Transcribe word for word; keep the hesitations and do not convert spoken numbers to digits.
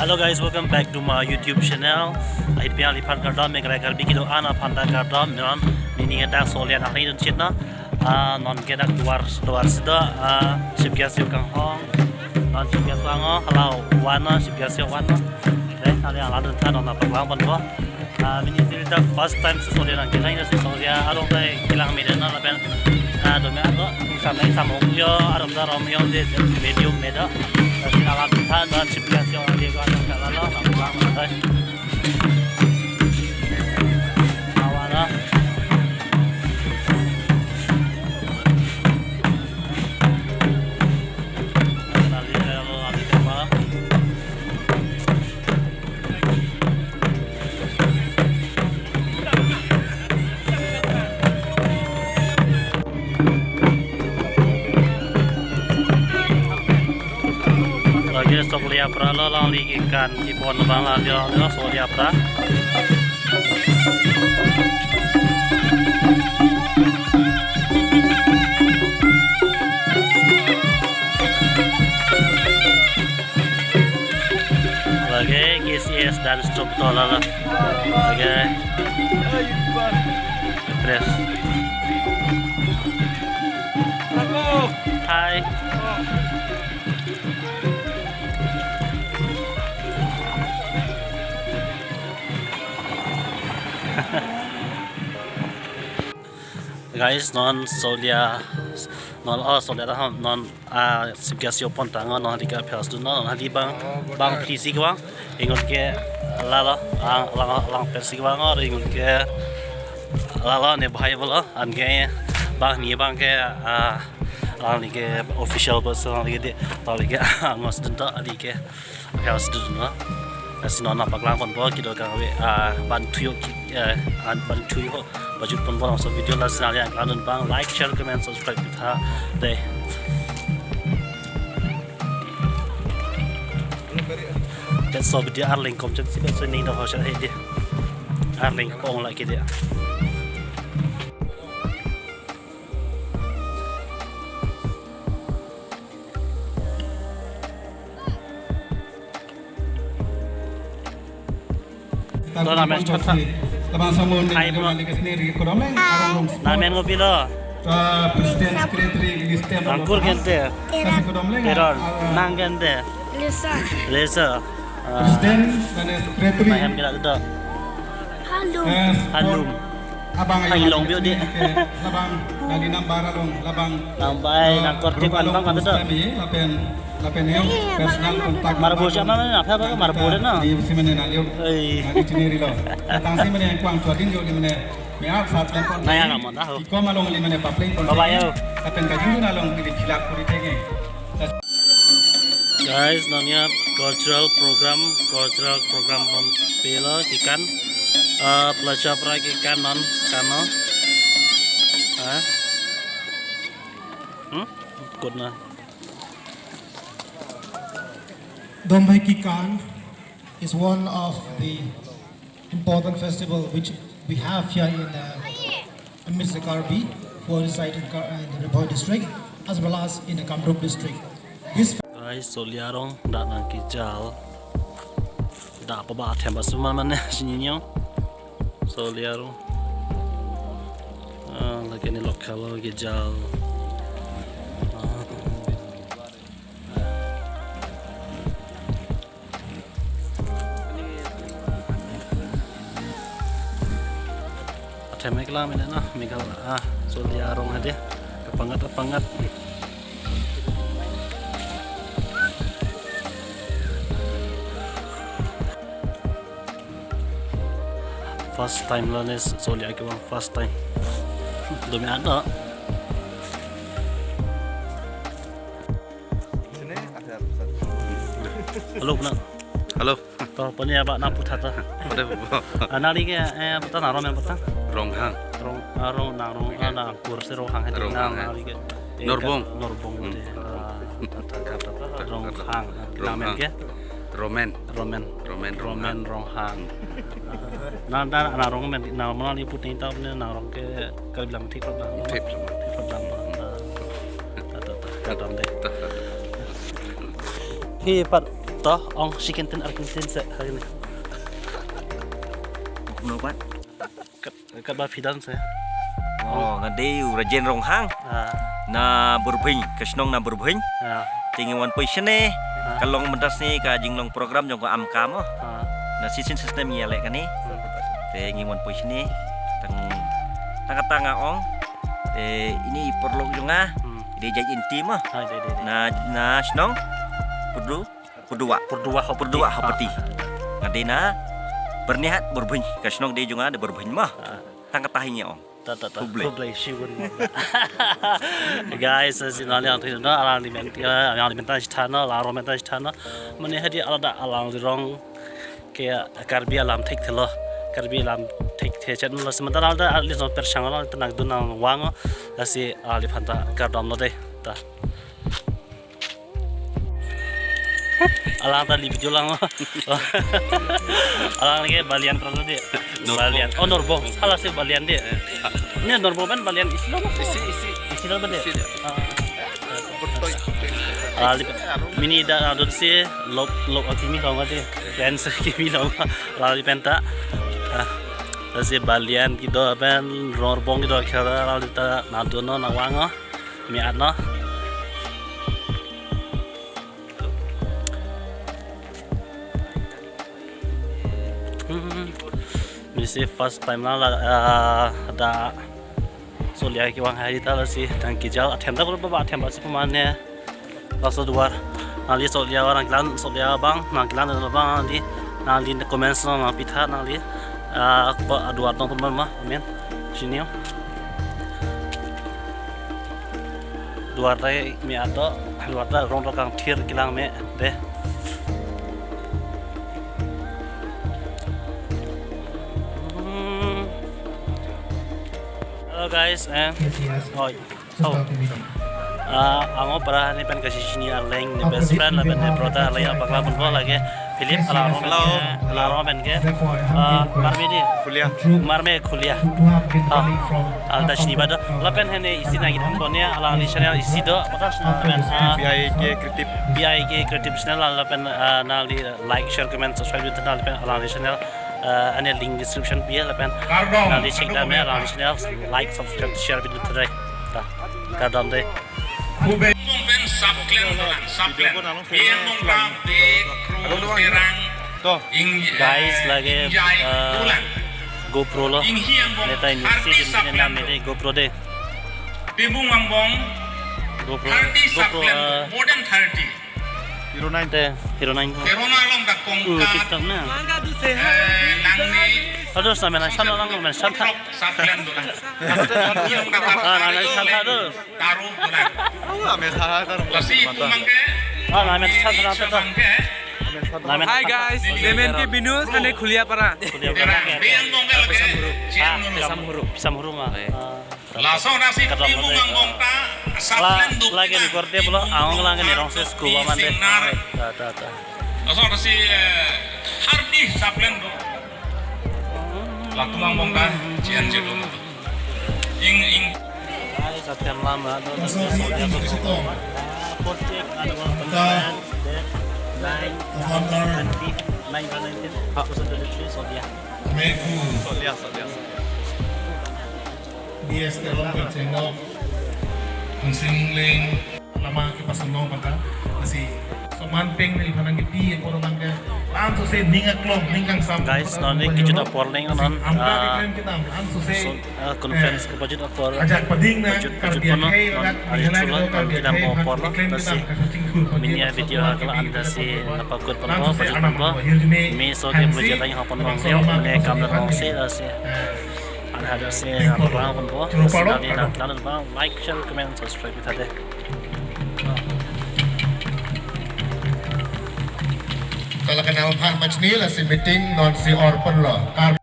Hello guys, welcome back to my YouTube channel. Ahit piang lipat kardom, Meghalaya Karbi kedo-an aphan ta kardom. Non pini ke dak Solia nangri dun chit na. Ah, non ke dak duar duar sida, ah, chief guest yo kanghong. Non chief guest vang o, hello, wan o, chief guest yo wan o. Dei, kali ala dun tha non apa lang pon ko. Ah, pini isi ta first time si Solia nangkelang, isi Solia arong ta kelang mede na lapen, ah, dome ako, ingsam ingsam ong yo, arom ta rom yo, de, de, medium mede. Lasi alam tha, non chief guest yo, de, ko, alam kala lo, alam kala lo, eh. Awa na. Alam kala lo, alam kala lo. Lake Solia apra lo, alangli kekan kepon abang la lo, lo Solia apra. Lake K C S dance troupe to la lo. Lake press. Hai. Guys, non Solia, non, oh, Solia ta ham, non, ah, chief guest yo pon tang, non hali ke aphyas dun, non hali bang, bang phli si kevang, ingun ke la lo, lang, lang, lang per si kevang, or ingun ke la lo, ne bhai bolo, anke bang ni bang ke, ah, alangli ke official person alangli ke de, alangli ke angos dun to, alangli ke aphyas dun lo. Lasi non nangpaklang pon po kedo kave, ah, ban thuyo ki, eh, an ban thuyo ho. Pajut pon po laso video, lasi nangli nangklang dun abang, like, share, comment, subscribe pitha. Dei. That's all video, arleng kom chen si, so ning do ho sha he de. Arleng pong la ke de. To namen chot tha. Labang samun ni. Hai, bro. Namen kopi lo? President Secretary Minister Angkur kente. Teron. Nang kente. Lisa. Lisa. Ah. President dan Secretary. Mahem kira itu. Halum. Halum. Abang, hai, long bio di. Labang, nali number along, labang. Number, eh, nang korte abang, abang, abang, abang. Lapen, lapen yo, personal contact. Marbo siapa namanya? Apa, apa, Marbo deh, no? Di sini nali yo. Eh. Nali sini rilo. Datang sini yang kuang tuadin yo di mana? Meat sat dan kuang. Naya namun tahu. Ikom along di mana papling kuang. Bapak yo. Lapen kajing along di kilak puri tenge. Guys, non ya cultural program, cultural program non pela kekan, eh, Plaza Pra kekan non kano. Eh? Hmm? Ikut na. Dombei Kekan is one of the important festival which we have here in, uh, amidst the Karbi who reside in Kar-, uh, in the Ri Bhoi district as well as in the Kamrup district. This Guys, Solia arong dak nangkejal. Dak pa ba athem ba suman mane sininyo. Solia arong. Ah, lake ne lok khalo kejal. Ah. Athem eklang mene na, Meghal-, ah, Solia arong hadi. Kapangat, kapangat. First time lo ne Solia kevang, first time. Dumi ada. Sini ada satu. Halo, Bang. Halo. To, poni apa nangpu tha to? Pada apa? Ah, nangli ke, eh, apa to, nang rom yang apa to? Ronghang. Rong, ah, rong, nang rong, ah, nang kursi Ronghang hadi. Ronghang, nang, eh. Nangli ke, eh, Norbong. Norbong. Hmm, dei. Norbong. Ah, ta, ta, ta, ta, ta, Ronghang. Ronghang. Nang men ke? Romen. Romen. Romen, Romen Ronghang. Ronghang. Nang, nang, nang rong men, nang mana liput ning ta, nang rong ke, kali bilang thik rot bang. Thik rot bang. Thik rot bang. Hmm. Ah, ta, ta, ta, kardom dei. Ta, ta, ta. Hi, pat. To, ong si kenten arkentin se hari ini. Nopat. Kat, kat ba phi dan se. Oh, ngade u Rajen Ronghang. Ah. Na Burbhing, keshnong na Burbhing. Ah. Te ngi one point sini. Ah. Kalong mentas ni kajinglong program jong ko am kam oh. Ah. Na season system ni alek kani. Hmm. Te ngi one point sini. Tang, tang katang ong. Te ini porlok jong ah. Hmm. Ide jai inti mo. Ah, ide, ide, ide. Na, na shnong. Pudu. Pudua. Pudua Hopeti. Pudua Hopeti. Ah. Ngade na Byrnihat Burbhing. Keshnong de jong ah de Burbhing mo. Ah. Tang katahi nge ong. Ta, ta, ta. Khublei. Khublei shibun. Guys, si nali ang thino, alang di men, alang di men ta si thano, la ro men ta si thano. Mane hadi alada alang di rong ke Karbi alam thekthelo. Karbi alam thekthe channel lo si mata alada at least no persang lo ta nangdun nangvang. Lasi aliphan ta kardom lo de. Ta. Alang ta li video lang. Alang lagi balian terus de. Norbong. Balian. Oh, Norbong. Salah si balian de. Ini Norbong kan balian isi lo. Isi, isi. Isi lo de. Isi de. Ah. Betul. Ah, li-, mini da adun si lop, lop akimi dong de. Fans akimi dong. Lali penta. Ah. Lasi balian kedo pen Norbong kedo khela lali ta nangdun no nangvang. Mi at no. Hmm. Misi first time na la, ah, da solia kevang hari ta lasi tang kejal athem ta kurba ba athem ba si pemane. Laso duar. Nangli solia orang kelang solia abang, nang kelang abang nangli, nangli comments no nang pitha nangli. Ah, ko aduar tong pun ma, amen. Sini. Duar ta mi ato, duar ta rong dokang thir kelang me de. Hmm. Hello guys, and oh, oh. Ah, ango para ni pen kachesini arleng ni best friend lapen ni brother arleng apakla pun bo lake Philip alang arong. Hello. Alang arong pen ke. Ah, marme di. Khulia. Marme Khulia. Ah, alta chini ba do. Lapen hene isi nangkethan ponji alangli channel isi do. Mata channel lapen, ah, B I K Creative. B I K Creative channel lapen, ah, nangli like, share, comment, subscribe do lapen alangli channel, ah, ane link description pi lapen nangli check dam ya alangli channel like, subscribe, share video tadai. Ta, kardom de. Bong pen sapklen dolang, sapklen. Bong pen de kro terang. To. Ing, guys, eh, lake, ingjai eh, dolang. GoPro lo. Inghi angbong neta ini thirty si sapklen nam do. Ini GoPro de. Timung angbong GoPro, thirty GoPro, sapklen do. Eh, more than thirty. Hero nine. Te, Hero nine ko. Corona along dak kong uh, ka. TikTok na. Eh, nangni. Aduh, sampai nang sana lang, nang sana. Sapklen dolang. Ah, nang sana, aduh. Taruh dolang. Oh, ame saha taruh. Lasi pumangke. Ah, name saha taruh. Pumangke. Name Hi guys, Demen ke Binu, sane Khulia para. Khulia para. Terang, dia yang bongkel ke. Pisam huru. Cian Ah, nurlam. Pisam huru. Pisam huru ma. Eh. Ah. Laso nasi Kadam timu lo de. Mangbong ta, la, saplen duk lagi kita. Di korte pulo, angong lang ni rong ses kuwa mande. Singnar. Ta, ta, ta. Laso nasi, eh, hardi saplen duk. Latum angbong ta, cian jedo. Ing, ing. Ai, satya lama, do, do, do, soldier, do, do. Forty, ano, one hundred, nine, nine, nine, nine, nine, soldier. Ameku. Soldier, soldier, soldier. B S Teron Pechenok, Hangsing Ling, lama kepasang nong pata, masih soman peng ni panang kiti yang orang nangke, langsung se ning aklong, ning kangsam. Guys, non ni kejut apor ning non, ah, so, ah, conference eh, kepajut apor, ajak pading na, kejut, kejut Karbi pono, Akhei, non, ladak, ari Mihalak, chulo, non, Karbi kita Akhei, mau apor lo, iklim nasi, kita, kasih cingkur, mini pajut, video satu, agala kita, anda kita, si, pajut, napakut pono, langsung se pajut anam pono, apor, Hirjini, mi so, Hansi, dia berjatang hapon nong, sama-sama, dia, mene, pajut, kamera nong, pajut, si, nasi. Eh, An hadak si, ah, program pun po. Churu parok, sida ni parok. Nang telan bang, like, share, comment, subscribe kita de. Kalau kenal phan machni lasi meeting non si or perlo. Kar-